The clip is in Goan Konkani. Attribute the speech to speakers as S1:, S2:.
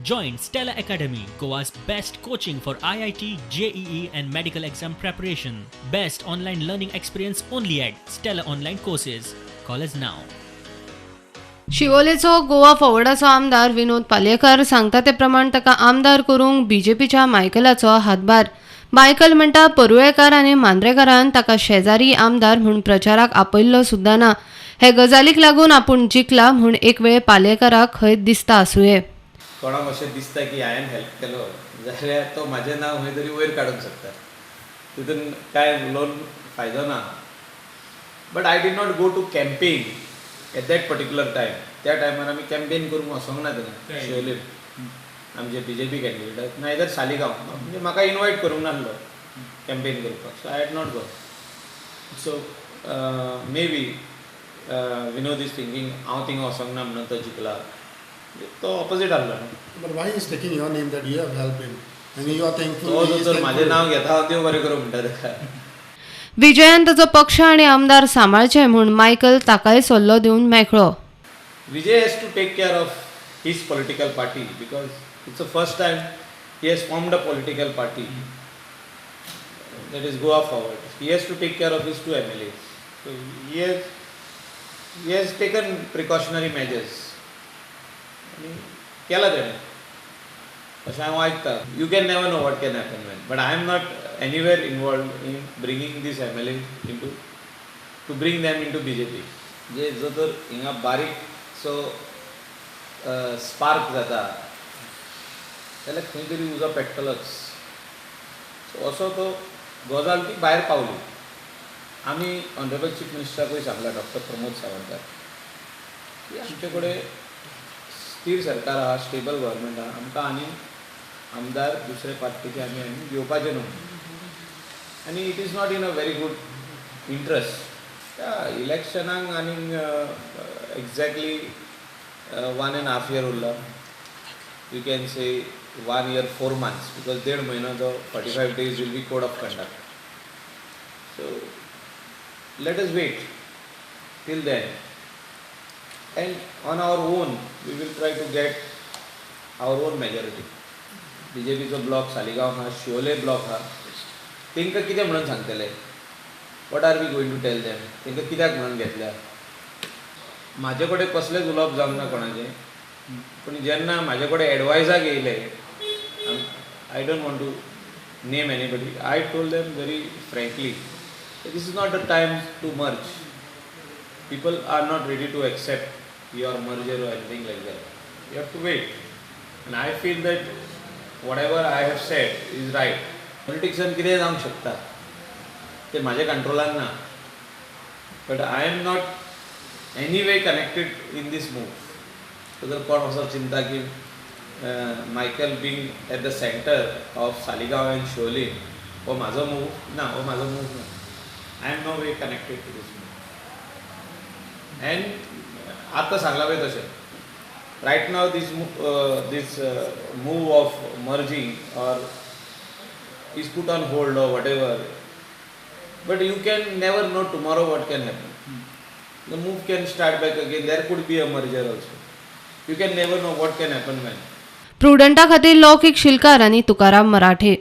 S1: Join Stella Academy, Goa's best coaching for IIT, JEE, and medical exam preparation. Best online learning experience only at Stella Online Courses. Call us now.
S2: शिवोलेचो Goa फॉवर्डाचो आमदार विनोद पालयेकर सांगता ते प्रमाण ताका आमदार करूंक बीजेपीच्या मायकलाचो हातभार. मायकल म्हणटा, परुळेकार आनी मांद्रेकारान ताका शेजारी आमदार म्हूण प्रचाराक आपयल्लो सुद्दां ना. हे गजालीक लागून आपूण जिखला म्हूण एक वेळ पालयेकाराक खंय दिसता आसुये.
S3: कोणाक अशें दिसता की हांवें हेल्प केलो जाल्यार तो म्हाजें नांव खंय तरी वयर काडूंक शकता. तितून कांय उलोवन फायदो ना, but I did not go to campaign at that particular time. त्या टायमार आमी कॅम्पेन करूंक वचोंक ना थिंगा शिवोलीम आमचे बीजेपी कॅन्डिडेटाक, नायदर सालिगांव. म्हणजे म्हाका इनवायट करूंक नासलो कॅम्पेन करपाक, so I had not gone. So maybe Vinod is thinking हांव थिंगा वचोंक ना म्हणून तो जिखला. तो ऑपोजीट आहलो न्हू.
S4: But why is taking your name that you have helped him? And you are thankful.
S3: तो
S4: He is
S3: जर म्हाजें
S4: thankful.
S3: नांव घेता, हांव देव बरें करूं म्हणटा ताका.
S2: विजयान ताचो पक्ष आनी आमदार सांबाळचे म्हूण मायकल ताकाय सल्लो दिवन मेकळो.
S3: Vijay has to take care of his political party because it's the first time he has formed a political party, that is Goa Forward. He has to take care of his two MLAs. So he has taken precautionary measures. आनी केला तेणें अशें हांव आयकता. You can never know what can happen when, but I am not anywhere involved in bringing this MLA into to bring them into BJP. म्हणजे जो तर हिंगा बारीकसो स्पार्क जाता जाल्यार खंय तरी उजो पेट्टलोच. सो असो तो गजाल ती भायर पावली. आमी ऑनरेबल चीफ मिनिस्टराकूय सांगला, डॉक्टर प्रमोद सावंताक, की आमचे कडेन स्थीर सरकार आहा, स्टेबल गव्हर्मेंट आहा, आमकां आनी आमदार दुसरे पार्टीचे आमी आनी घेवपाचे न्हू आनी it is not in a very good interest. त्या इलेक्शनाक आनीक exactly 1.5 year उरला. You can say 1 year 4 months because देड म्हयनो तो 45 days will be code of conduct. So let us wait till then and on our own we will try to get our own majority. बीजेपीचो block Saligao आहा, शिवोले ब्लॉक आहा, तांकां कितें म्हणून सांगतले? What are we going to tell them? तांकां कित्याक म्हणून घेतल्या? म्हाजे कडेन कसलेंच उलोवप जावंक ना कोणाचें, पूण जेन्ना म्हाजे कडेन एडवायजाक येयले, I don't want to name anybody, I told them very frankly, this is not the time to merge. People are not ready to accept your merger or anything like that. You have to wait. And I feel that whatever I have said is right. पॉलिटिक्सान कितेंय जावंक शकता, ते म्हाज्या कंट्रोलान ना, but I am not any way connected in this move. जर कोण असो चिंता की Michael being at the center of Saligao and Siolim हो म्हाजो मूव ना, हो म्हाजो मूव ना. I am no way connected to this move. And आतां सांगलां पळय तशें, right now this move of merging or is put on hold or whatever, but you can never know tomorrow what can happen. The move can start back again. There could be a merger also. You can never know what can happen when.
S2: प्रुडंटा खातीर लौकीक शिलकार आनी तुकाराम मराठे.